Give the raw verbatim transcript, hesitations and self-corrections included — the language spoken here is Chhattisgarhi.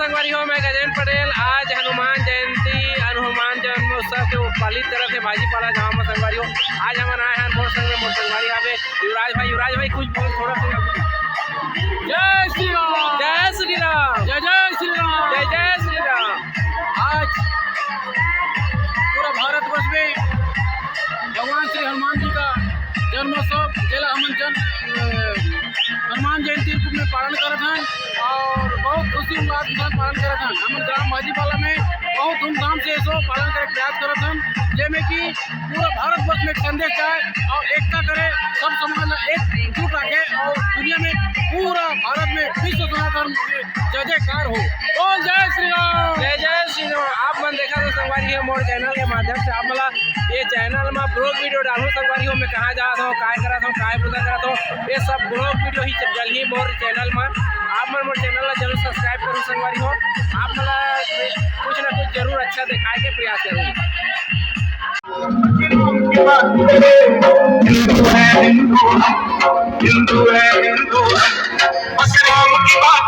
संगवारी हो, मैं गजेंद्र पटेल। आज हनुमान जयंती, हनुमान जन्मोत्सव के पहली तरफ के भाजी पाला गांव में संगवारी हो। आज हमन आए हैं मोर संग में, मोर संगवारी आवे युवराज भाई। युवराज भाई, कुछ बोल थोड़ा सा। जय श्री राम। जय श्री राम। जय जय श्री राम। जय जय श्री राम। आज पूरा भारतवर्ष में भगवान श्री हनुमान जी का जन्मोत्सव, जेला हमन जन अ, हनुमान जयंती रूप में पालन करत हन और बहुत खुशी उल्लास के साथ पालन करत हन। हमन ग्राम भाजीपाला में बहुत धूमधाम से इसको पालन करे के प्रयास करत हन, जेमे कि पूरा भारतवर्ष में एक संदेश जाए और एकता करे, सब समाज ला एकजुट रखे और दुनिया में पूरा भारत में विश्व सनातन के जय जयकार हो। बोल जय श्री राम। जय जय श्री राम। आप मन देखा तो संगवारी हो, मोर चैनल के माध्यम से आप मला ये चैनल में ब्लॉग वीडियो डालूं संगवारी हो, मैं कहाँ जात हूँ, काय करत हूँ, काय बुता करत हूँ, ये सब ब्लॉग वीडियो ही जल्दी मोर चैनल में। आप मन मोर चैनल ला जरूर सब्सक्राइब करूँ संगवारी हो, आप मला कुछ ना कुछ जरूर अच्छा दिखाए के प्रयास करूँ। हिंदू है, हिंदू है, हिंदू है, हिंदू है। बस राम की बात